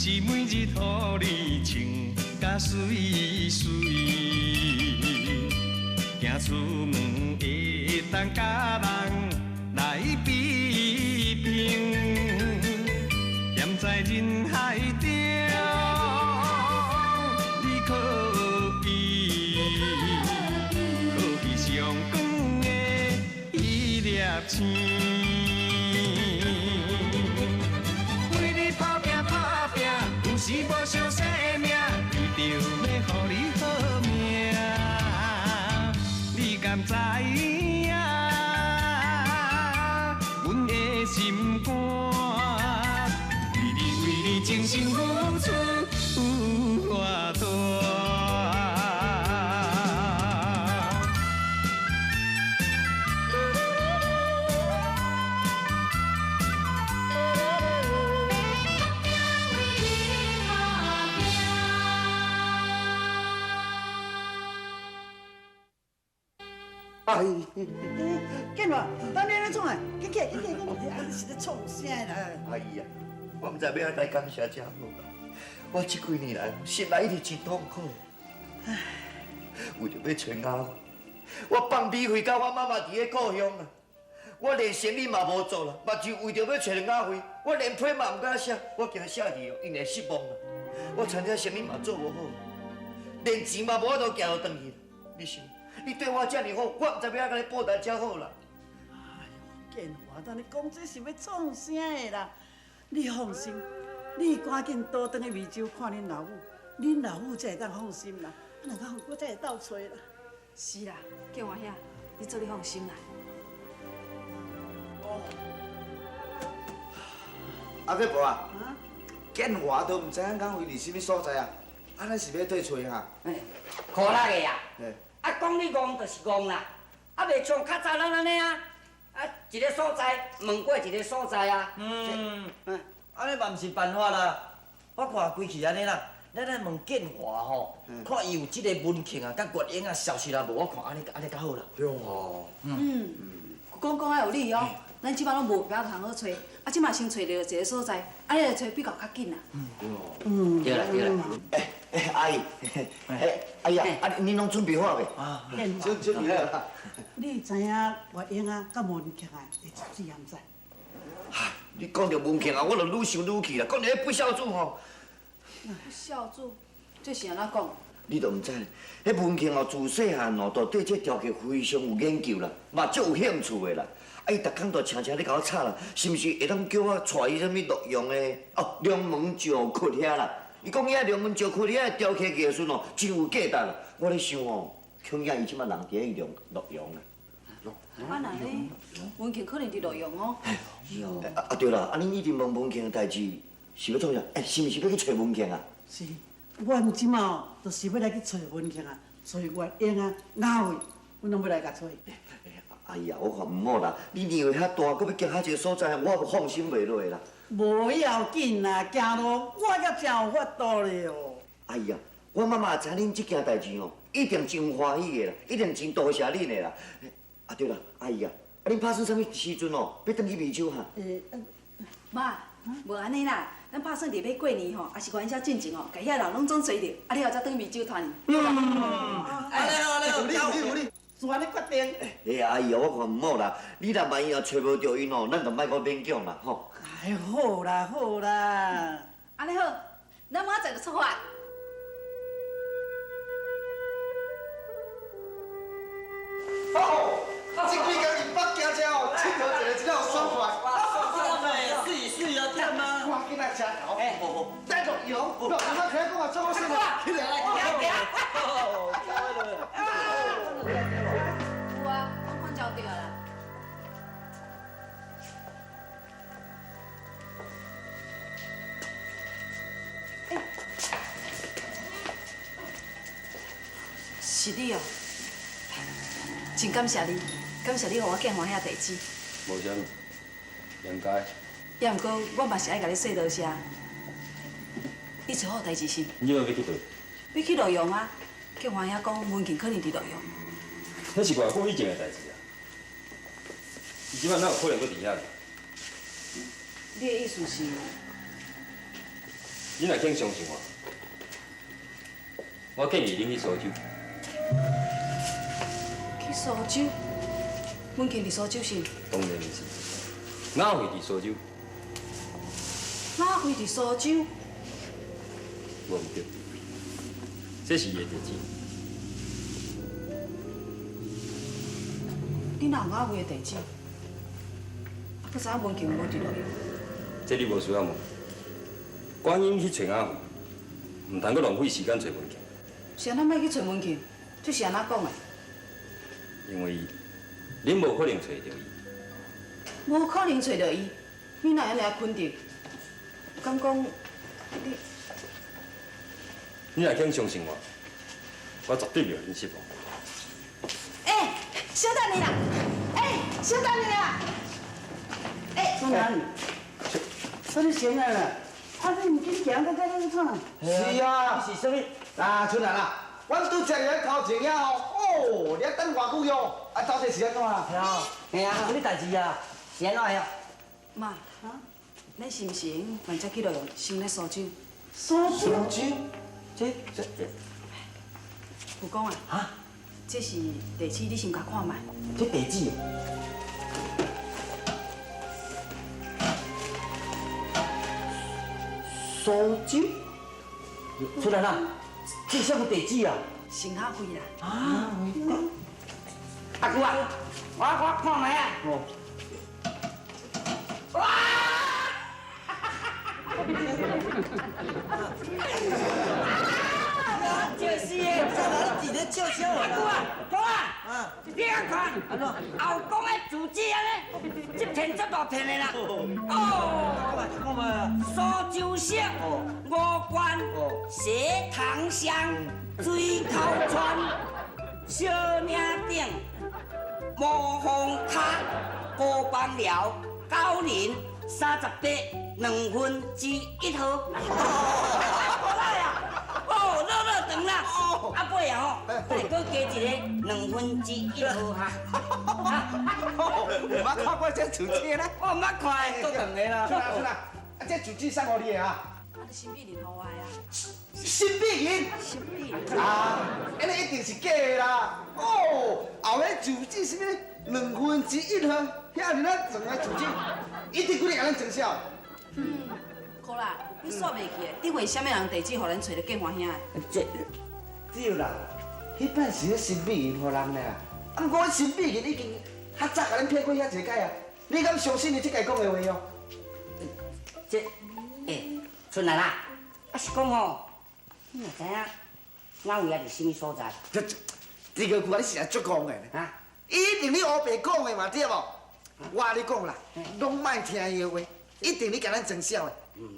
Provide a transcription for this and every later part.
是每日予你穿甲媠媠，行出門會當佮人來比拼，踮在人海中，你可比可比上光的彼粒星。為你打拼打拼，有時無相生命，為著欲予你好命，你敢知影？阮的心肝，為你為你真心付出有偌大。哎，建華，等你咧創啊？緊起來，緊起來，緊起來！啊，你是咧創啥啦？阿姨啊，我毋知欲按怎來感謝才好。我這幾年來，心內一直真痛苦。為著欲揣阿慧，我放米費到我媽媽佇咧故鄉啊，我連生意嘛無做啦，嘛就為著欲揣阿慧，我連批嘛毋敢寫，我驚寫字哦，𪜶會失望啊。我餐廳生意嘛做無好，連錢嘛無法度寄予轉去。你想，你對我遮爾好，我毋知欲按怎共你報答才好啦。哎喲，建華，當你講這是欲創啥的啦？你放心，你趕緊倒轉去湄洲看恁老母，恁老母才會當放心啦。啊，若講我才會鬥揣啦。是啦，建華兄，你做你放心啦。哦。阿伯婆啊，建華都毋知影講位佇啥物所在啊？啊，咱是欲對揣哈？苦力的啊！啊，講你戇就是戇啦，啊，袂像較早咱按呢啊，啊，一个所在問過一个所在啊。嗯，按呢嘛毋是辦法啦。我看規氣按呢啦，咱來問建華吼，看伊有這个文慶啊，佮月英啊消息啦無？我看按呢按呢較好啦。對哦。嗯，講講仔有理哦。咱這擺攏無別通好揣，啊，這擺先揣著一个所在，按呢來揣比較較緊啦。嗯，對啦對啦。欸欸，阿姨，欸，阿姨啊，啊，恁攏準備好未？啊，準準備好啦。你知影月英啊，佮文慶啊，會出水毋知？唉，你講著文慶啊，我就愈想愈氣啦。講著彼不孝子吼。不孝子，這是按怎講？你都毋知，彼文慶哦，自細漢哦，就對這雕刻非常有研究啦，嘛足有興趣的啦。啊，伊逐工就常常咧共我吵啦，是毋是會當叫我帶伊啥物洛陽的哦龍門石窟遐啦？伊講遐龍門石窟遐雕刻藝術哦，真有價值啦。我咧想哦，恐驚伊這擺人佇咧洛洛陽啦。啊，若按呢，文慶可能佇洛陽哦。啊啊對啦，啊恁一直問文慶的代誌，是欲創啥？欸，是毋是欲去揣文慶啊？是，阮這擺哦，就是欲來去揣文慶啊，揣月英啊、阿慧，阮攏欲來共揣。哎呀，我看毋好啦，你年歲遐大，閣欲行遐一个所在，我放心袂落啦。無要緊啦，行路我才真有法度咧哦。哎呀，我媽媽知恁這件代誌哦，一定真歡喜的啦，一定真多謝恁的啦。啊對啦，阿姨啊，啊恁拍算啥物時陣哦，欲轉去湄洲哈？媽，無按呢啦，咱拍算佇欲過年吼，抑是元宵進前吼，共遐人攏總揣著，啊了後才轉湄洲團圓。嗯，按呢好，按呢好，有理有理有理。就按呢決定。哎呀，阿姨啊，我看毋好啦，你若萬一若揣無著𪜶哦，咱就莫閣勉強啦，吼。哎，好啦好啦，按呢好，咱明仔載就出發。哦，這幾工佇北京車哦，𨑨迌一个真有爽快。水水啊，忝啊！趕緊來車頭。哎，好好。等落伊哦，阿媽起來講話，做好事啦。起來來，行行。有啊，我看焦著啦。欸，是你哦，真感謝你，感謝你予我建華兄地址。無啥物，應該。也毋過，我嘛是愛共你說多謝。你做好代誌是？你欲去佗？欲去洛陽啊！建華兄講文慶可能佇洛陽。彼是偌久以前的代誌啊！伊這擺哪有可能閣佇遐？你的意思是？你若肯相信我，我建議恁去蘇州。去蘇州？文慶佇蘇州是？當然毋是，雅慧佇蘇州。雅慧佇蘇州？無毋對，這是伊的地址。你哪有雅慧的地址？啊，閣知影文慶無佇洛陽？這你無需要問。趕緊去揣雅慧，毋通閣浪費時間揣文慶。是按怎欲去揣文慶？這是按怎講的？因為恁無可能揣著伊。無可能揣著伊，你哪會按呢肯定？敢講你？你若肯相信我，我絕對袂予恁失望。欸，小等下啦！欸，小等下啦！欸，春蘭，啥物事啊啦？啊，你毋緊行，閣閣咧創？是啊，是啥物？啊，春蘭啊，阮拄才佇頭前遐哦，哦，你等偌久哟？啊，到底是按怎啊？系啊，系啊，啥物代志啊？是按怎样？媽，咱是毋是會用才去洛陽，先來蘇州？蘇州？這有講啊？哈？這是地址，你先共看覓。這地址。蘇州？春蘭啊，這是啥物地址啊？新雅慧啦。啊！阿姑啊，我看覓啊。哇！就是的，你伫咧笑啥阿姑啊，哥啊，你按看，后宫的住址按呢，這片這大片的啦。哦，蘇州省五縣斜塘鄉水口村小嶺頂磨坊跤高邦寮9038 1/2號。無啦呀，哦，落落長啦，啊尾啊吼，再閣加一個1/2號哈。毋捌看過這住址咧？我毋捌看，足長的啦。春蘭，春蘭，啊，這住址送予你的啊？啊，你神秘人予我的啊？神秘人？神秘人。啊，按呢一定是假的啦。哦，後尾住址啥物1/2號，遐爾仔長的住址，一定幾个共咱裝痟。嗯，好啦，你煞袂記的，頂回啥物人地址予咱揣著建華兄的？這對啦，彼擺是彼神秘人予人的啦。啊，毋過彼神秘人已經較早共咱騙過遐濟擺啊，你敢相信伊這擺講的話哦？這，欸，春蘭啊，啊是講吼，你若知影雅慧佇啥物所在？這個句啊，你實在足戇的。啊？一定你烏白講的嘛，對無？我共你講啦，攏莫聽伊的話，一定咧共咱裝痟的，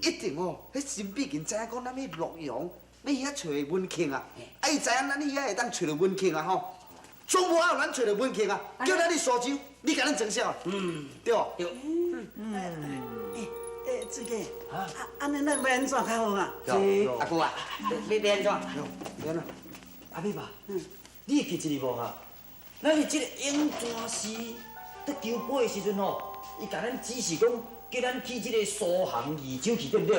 一定哦。彼神秘人知影講咱去洛陽，欲去遐揣文慶啊，啊伊知影咱去遐會當揣著文慶啊吼，總無法咱揣著文慶啊，叫咱去蘇州，你共咱裝痟，對無？對。欸，志杰，啊，按呢咱欲按怎較好啊？阿姑啊，欲按怎？欲按怎？阿美爸，你會記一个無哈？咱佇這個湧泉寺佇求杯的時陣吼，伊共咱指示講，叫咱去這個蘇杭二州去，對毋對？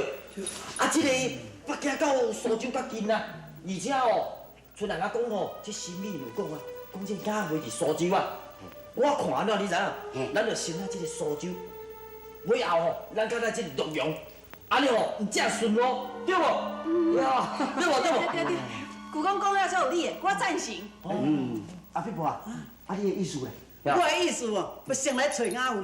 啊，這個北京到蘇州較近啊，而且哦，村人仔講吼，這神秘有講啊，講這雅慧佇蘇州啊。我看按怎你知影？咱就先啊這個蘇州，尾後吼，咱閣來這個洛陽，按呢吼，毋才順路，對無？對無？對無？對對，舅公講了才有理的，我贊成。嗯，阿碧婆啊，啊你的意思咧？我的意思哦，欲先來揣雅慧。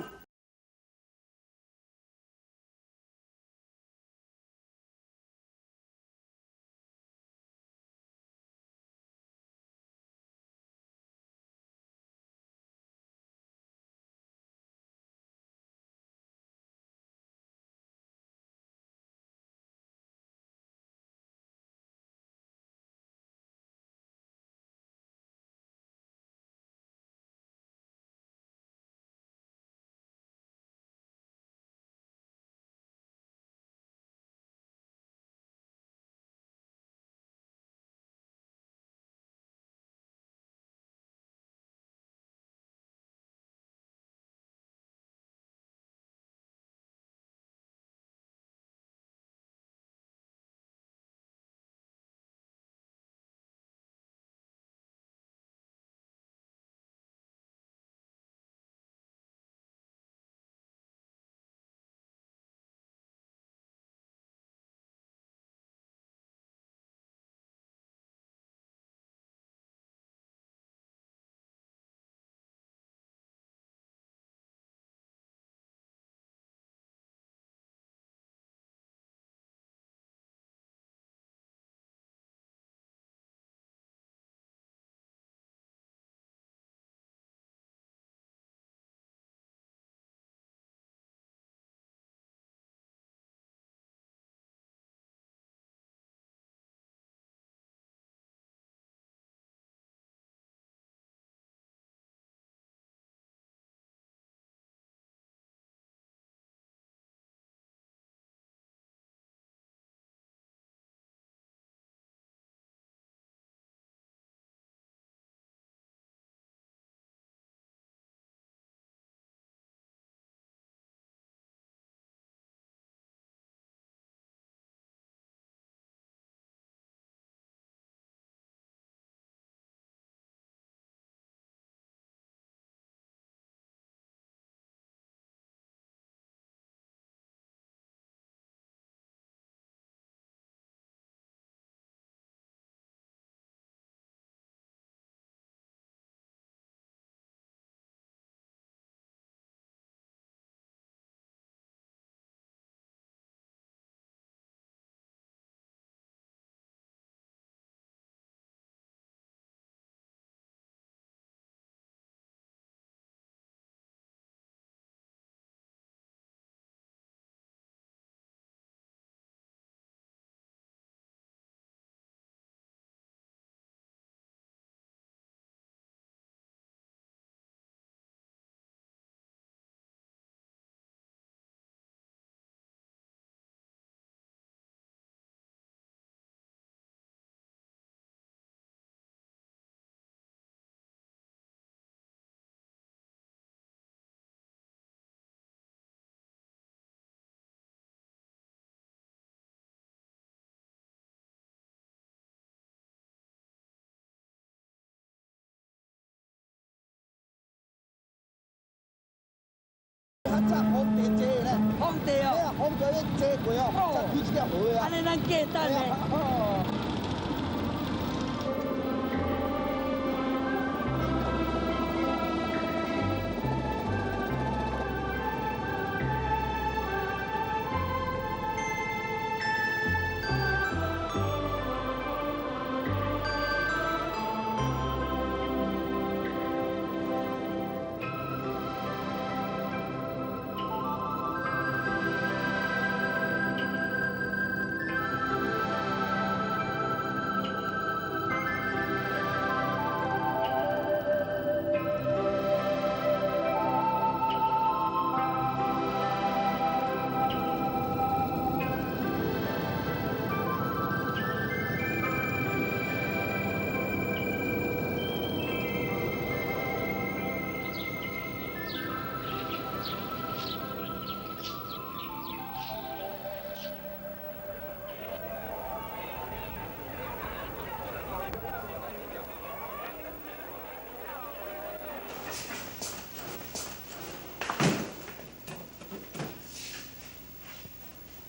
早皇帝坐咧。皇帝哦。皇帝咧坐过哦，才开这条河啊。按呢咱过等咧。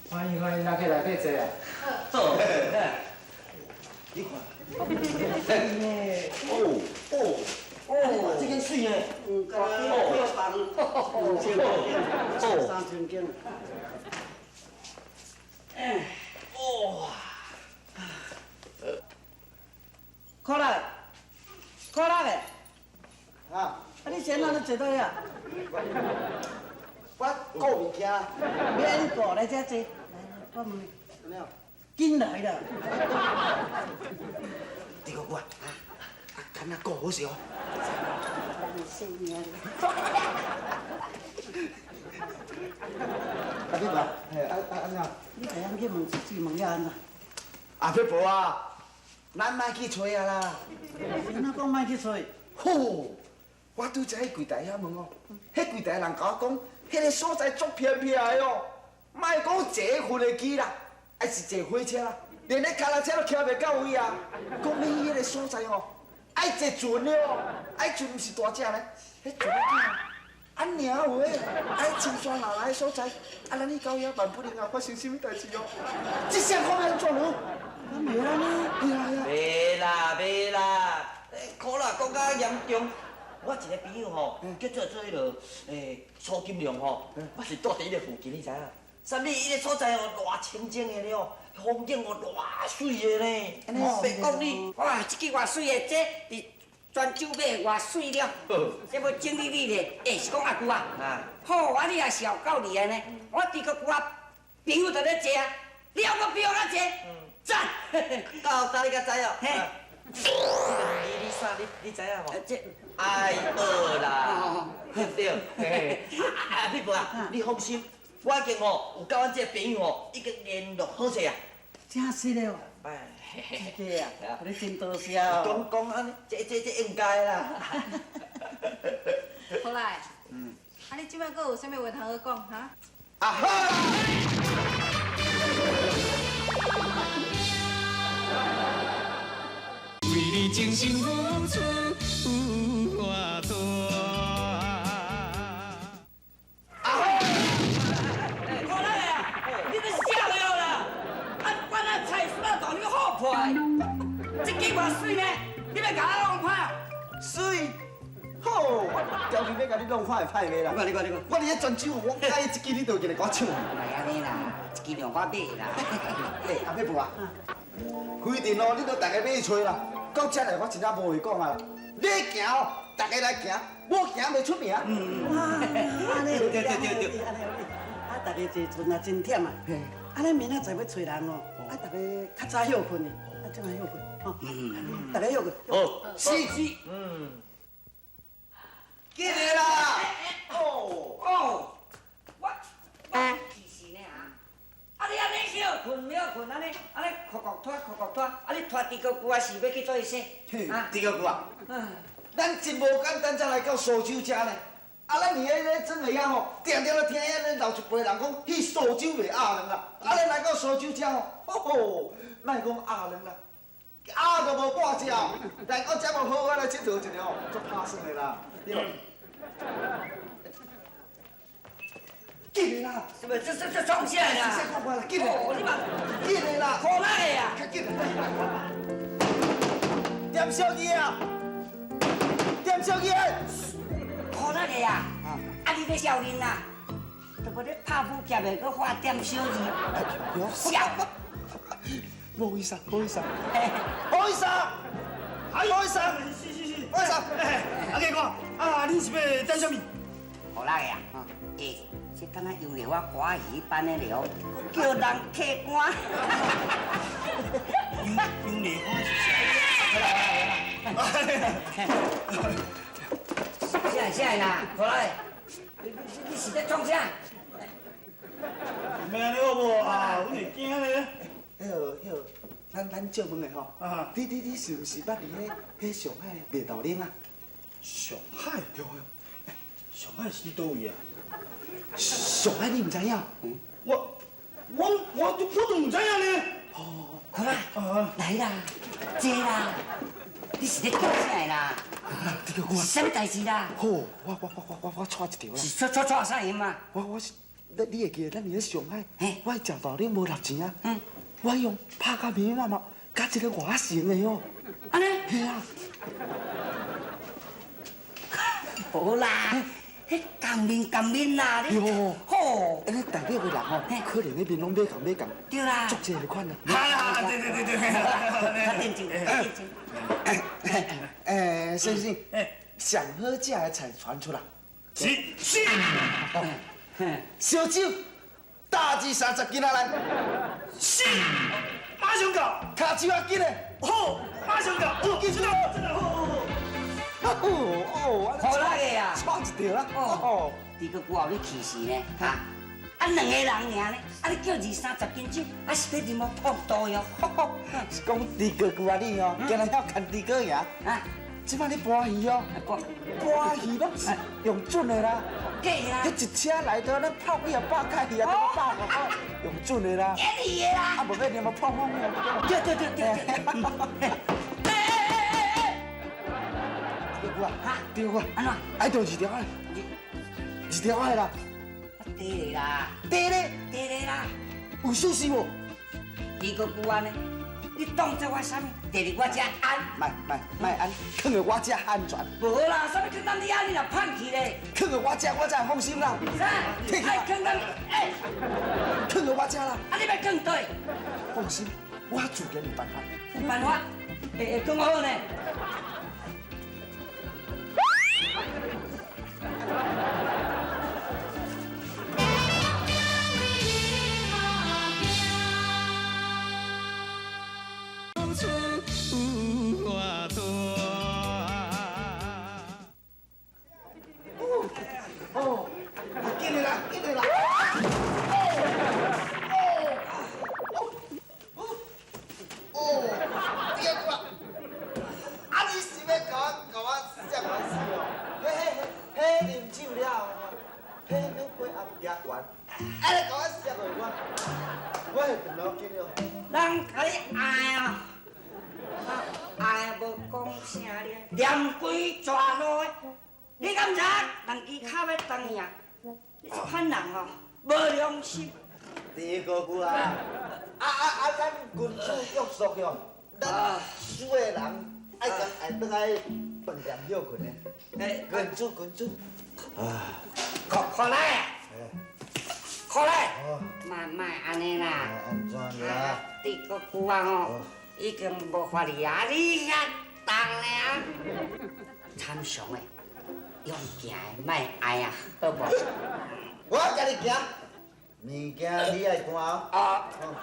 欢迎欢迎，来客来客坐啊！好，你看，哦哦哦，这间水呢？嗯，票房2000间，3000间。哎，哇！可乐，可乐的，啊，啊你先哪咧坐倒遐？我顾物件。免顾，来这坐。来，我问你。怎么样？紧来啦！这个我啊，敢若顾好势哦。啊，你嘛，嘿，啊啊安怎？你会晓去问出去问了按怎？阿撇婆啊，咱莫去揣啊啦。是怎讲莫去揣？吼，我拄才去柜台遐问哦，彼柜台人共我讲，彼个所在足偏僻的哦，莫讲坐飞机啦，还是坐火车啦，连咧脚踏车都骑袂到位啊。讲欲去彼个所在哦，爱坐船的哦，爱船毋是大只呢，彼船仔按尔有诶，爱深山老来的所在，啊，咱去到遐万不能啊发生啥物代志哦。这下看欲按怎咯？敢袂安呢？对啊对啊。袂啦袂啦，可乐讲较严重。我一个朋友吼，叫做做彼落苏金龙吼，我是住伫彼个附近，你知影？啥物？彼个所在哦，偌清静的咧哦，风景哦，偌媠的呢。别讲你，哇，这间偌媠的，这伫泉州买偌媠了。这要整理你咧，欸，是讲阿舅啊，好，啊你也是有够厉害呢。我伫个舅啊朋友在咧坐啊，你还阁比我较济，赞！到到你才知哦。嘿。你啥？你知影无？这爱学啦，对不对？啊，撇婆啊，你放心，我已经吼有佮阮这个朋友吼已经联络好势啊。真实的哦。哎，对啊，你真多谢哦。讲讲按呢，这应该啦。好来，啊你这摆阁有啥物话通好讲哈？啊好啦。为你精心付出有偌大。可乐啊，你咧笑了啦！啊，我那菜孙仔大你好破的，这间偌媠呢？你欲共我弄歹？媠，好，我条件欲共你弄歹会歹袂啦？你看，你看，你看，我伫咧泉州，我喜这支你就进来共我抢。莫按呢啦，一支量我买啦。欸，阿撇婆啊，规定哦，你都逐个欲去揣啦。到这来，我真正无话讲啊。你行哦，逐个来行，无行袂出名。哇，按呢对对对对，啊，逐个坐船也真忝啊。啊，咱明仔载欲揣人哦，啊，逐个较早歇睏的，啊，这摆歇睏，吼，逐个歇睏。好，是是，紧的啦。哦哦，我其实呢啊，啊你按呢歇睏歇睏，按呢按呢哭哭拖哭哭拖，啊你拖猪哥舅啊是欲去做啥？啊，猪哥舅啊，咱真无简单才来到苏州遮呢。啊，咱伫咧庄下遐吼，定定都听遐咧老一辈人讲，去苏州卖鸭卵啦。啊，咱来到苏州遮吼，吼吼，莫讲鸭卵啦，鸭都无半只。来到遮无好好来𨑨迌一下吼，足拍算的啦，对无？啦！是不？这创啥啦？看看啦，紧嘞！你嘛，紧嘞啦！好力的啊！较紧！点小二啊！点小二！好力的啊！啊，你咧少年啦，都无咧拍武侠的，阁画点小字，笑！不好意思，不好意思，不好意思，不好意思，是，不好意思。阿哥哥，啊，你是欲点啥物？好力的啊！欸，这敢若杨丽花歌戏班的了，叫人客官。杨丽花是谁？啥啥啦？过来，你是咧创啥？免安呢好无啊？阮会惊咧。彼个，咱借问下吼，你是毋是捌伫彼上海卖豆奶啊？上海？对对。上海是佗位啊？上海你毋知影？我都毋知影呢。哦，好啦，来啦，坐啦。你是咧讲啥的啦？啥物代志啦？好，我错一条啦。是错啥音啊？我是，你会记得咱伫咧上海，我食豆奶无六钱啊。我用拍甲密密麻麻，佮一个外省的哦。按呢？嘿啊。无啦，彼共面共面啦，你。哟。吼。安呢大陆的人吼，可能彼面拢买共买共。对啦。足济个款啊。哈，对。较认真，较认真。欸，先生，上好食的菜传出来。是。烧酒，大致30斤啊来。是，马上到。跤手仔紧嘞。好，马上到。好，记住了，真的好。哦，好啦个啊，错一条啦。哦，这个久后你气死呢？哈，啊两个人尔呢，啊你叫20-30斤酒，啊是欲啉到吐肚哟。是讲猪哥哥啊你哦，今日晓牵猪哥赢。啊，这摆你搬鱼哦，搬鱼拢是用准的啦。假啦。彼一车来到，咱泡几啊百块鱼啊，都百外块，用准的啦。演鱼的啦。啊，无欲啉啊碰碰的。对。对啊，按怎？爱就2条的，2条的啦。低咧啦。低咧？低咧啦。有事实无？猪哥久安呢？你当作我啥物？第二我才安。莫安，囥伫我遮安全。无啦，啥物囥当你安，你若叛去咧？囥伫我遮，我才会放心啦。啥？爱囥当，欸。囥伫我遮啦。啊，你欲囥佗？放心，我自然有办法。有办法？会讲好呢？哦，紧来啦，紧来啦！哦，对个，啊你是欲共我摔我死哦？彼啉酒了后，彼血压加悬，啊你共我摔落我，我会断脑筋哦。人共你爱啊，爱无讲啥咧，连规蛇路的。你敢知人支跤欲当赢？你这款人哦，无良心。第一个句啊，咱君子约束哟，咱输的人爱爱转来饭店歇困的。君子。啊，看来，看来，莫按呢啦。按怎啦？这个久啊吼，已经无法力啊，你遐重咧啊，参详的。用行的，莫爱啊，好无？我家己行，物件你爱搬哦。哦，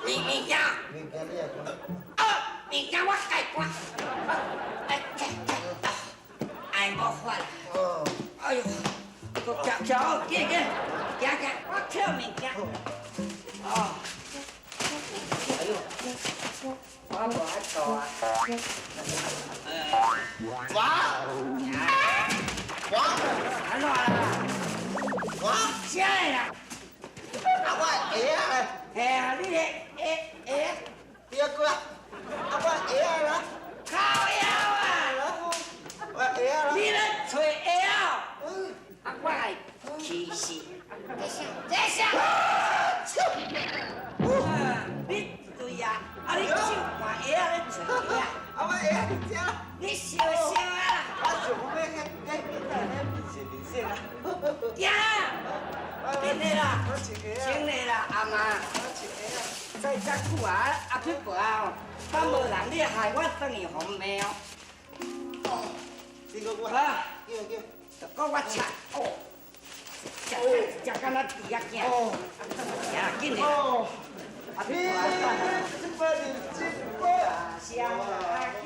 物件。物件你爱搬。哦，物件我家搬。哎，爱无法。哦。哎呦，阁徛好，紧紧，行行，我捡物件。哦。哎呦，我无法度啊。哇！我，按怎啦？我，啥的啦？啊，我的鞋仔咧。嘿啊，你的鞋鞋。对啊，啊，我的鞋仔啦。靠腰啊！我的鞋仔啦。你咧揣鞋仔？啊，我会气死！这啥？这啥？你对啊，啊你手换鞋啊，你穿鞋啊。啊，我鞋伫遮。你笑笑啊！啊，想讲要遐遐面面色面色啦。行，紧的啦，穿的啦，阿妈。再遮久啊，阿撇婆啊吼，等无人，你害我转去予骂哦。哦，这个我。啊，叫叫。就讲我吃哦，食食敢若猪仔囝。行，紧的。哦。阿撇婆啊，小阿基。